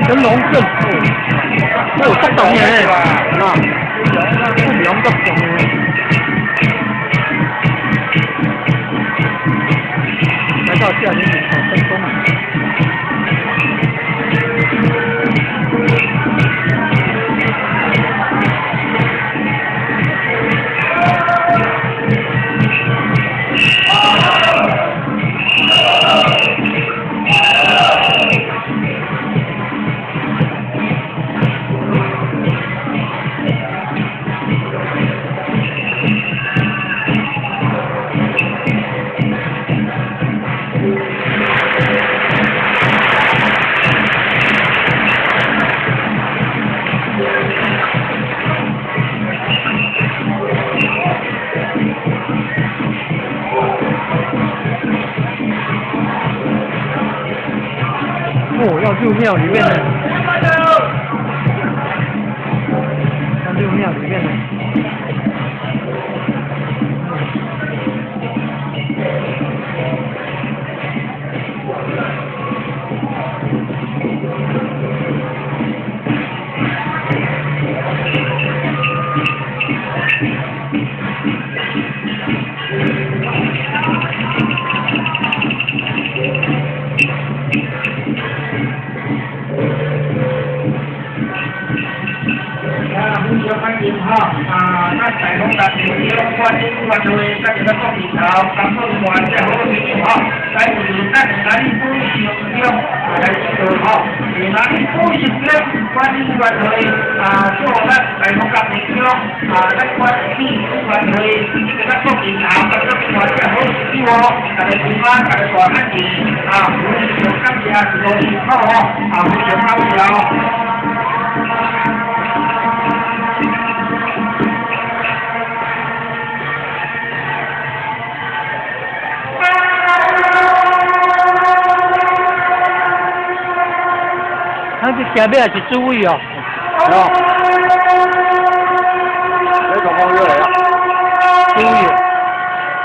乾隆鎮，哦，足重的，啊，龍足重的。來到下面5分鐘啊。哦，要入廟裡面了，要入廟裡面了。啊，非常歡迎吼！啊，咱大豐南平鄉觀音委員會，咱這個國旗頭，工作人員這好朋友吼，來為咱南府城鄉來指導吼，為南府城鄉觀音委員會啊，祝咱大豐南平鄉啊，咱管理委員會這個咱國旗頭，工作人員這好朋友哦，大家平安，大家大漢字啊，非常感謝，一路辛苦吼，啊，非常感謝哦。他這下尾是主位哦。哦。你講講咗嚟啊？主位，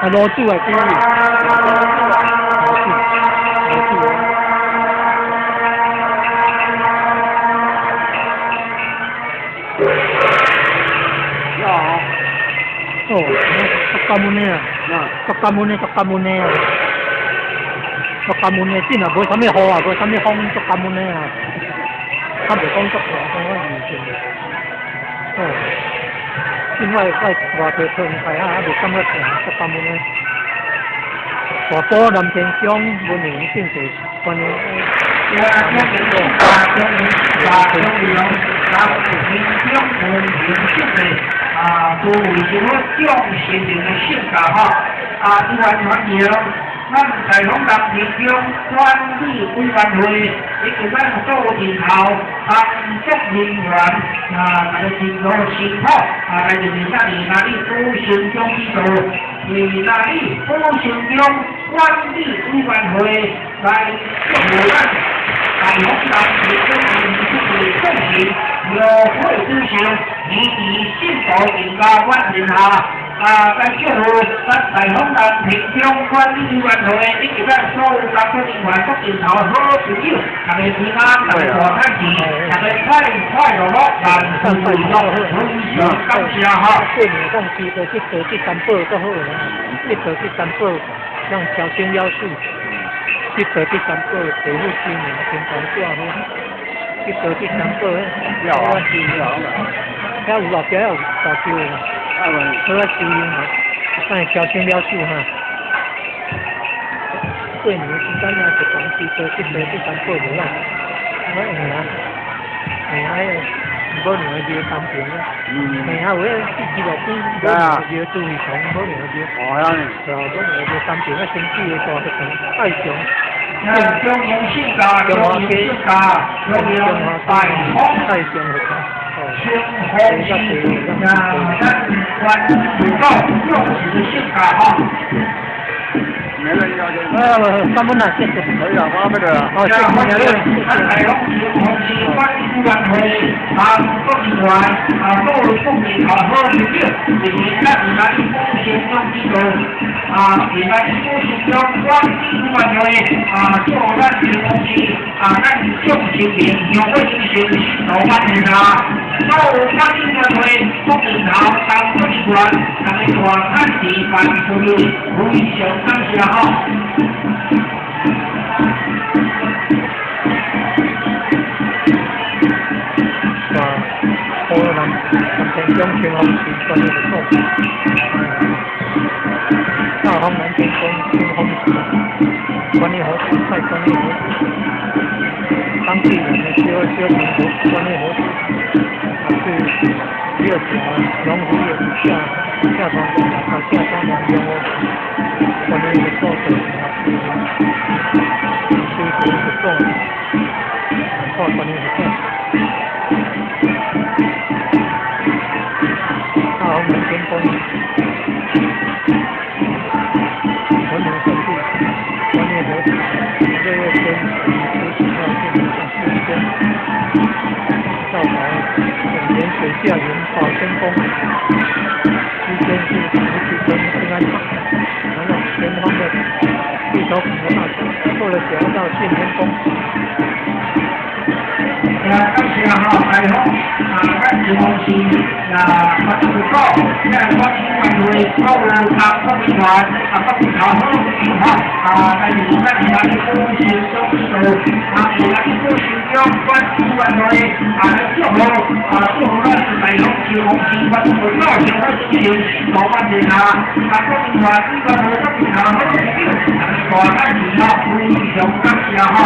啊羅主啊主位。羅主，羅主。哦，足感恩的啊，足感恩的，足感恩的啊，足感恩的，真啊，無啥物雨啊，無啥物風，足感恩的啊。較袂講足大，講我二線。哦，因為我外地村開啊，還袂感覺疼，足感恩的。大埔南天鄉文明鎮地關於。啊，都為什麼眾神靈的性格吼？啊，依然歡迎咱大豐南平鄉管理委員會以及咱所有人頭工作人員啊，大家辛勞辛苦啊，來就是咱哪裡府城鄉指導，為哪裡府城鄉管理委員會來祝福咱大豐南平鄉民的眾神廟會之上，年年信徒迎來滿天下。啊，来祝福咱大豐南平鄉管理委員會以及咱所有工作人員、各人頭好朋友，大家平安，大家大漢字，大家快快樂樂，萬事如意，非常感謝哈。過年講去就去倒去三寶閣好啦，去倒去三寶，像超生了死，去倒去三寶，地府清明天公紙好，去倒去三寶，有啊，有啊，遐有後壁有大橋嘛，好啊，修用嘛，等下超生了死哈。過年時間啊，一講去倒去倒去三寶無啦，我會啊，會啊，無兩個廟三平啊，會啊，有迄四路邊無兩個廟朱偉雄，無兩個廟。哦，遐呢？對啊，無兩個廟三平啊，先舉個大佛堂拜上。中央性格，中央性格，中央大豐，拜上佛堂。清風寺，啊，咱關注到重視性格吼。沒人要就。啊，感恩啊，謝謝。可以啊，我沒得啊。好，謝謝你。咱大豐清風市管理委員會啊，國議員啊，各位國民好好市長，是咱咱古神總指導啊，是咱古神總管理委員會啊，做咱清風市啊，咱眾神明香火精神老板年啊，所有管理委員會國民頭當國議員，大家大漢子辦事，非常感謝吼。啊，好南南天宮清風寺管理佛祖，大豐南天宮清風寺管理佛祖，蔡管理佛祖，當地人的小小民族管理佛祖，啊是第二條農夫業下下莊啊下莊農業管理佛祖啊是修佛祖，看管理佛祖。大豐南天宮，文明聖地，管理佛祖，日月天出行到天上四天，灶台永年水下云寶仙宮，區間是湖區跟平安塔，然後前方的地球孔的大橋，過了橋到信天宮。啊，感謝吼，大豐啊，咱清風市啊，發出鼓，咱管理委員會所有啊，國民團啊，國民頭好吼啊，但是咱是咱古神總指導，啊，是咱古神總管理委員會啊，來祝賀啊，祝賀咱大豐清風市發出鼓，香火精神老板年啊，啊，國民團委員會國民頭好市長，大漢子吼，非常感謝吼。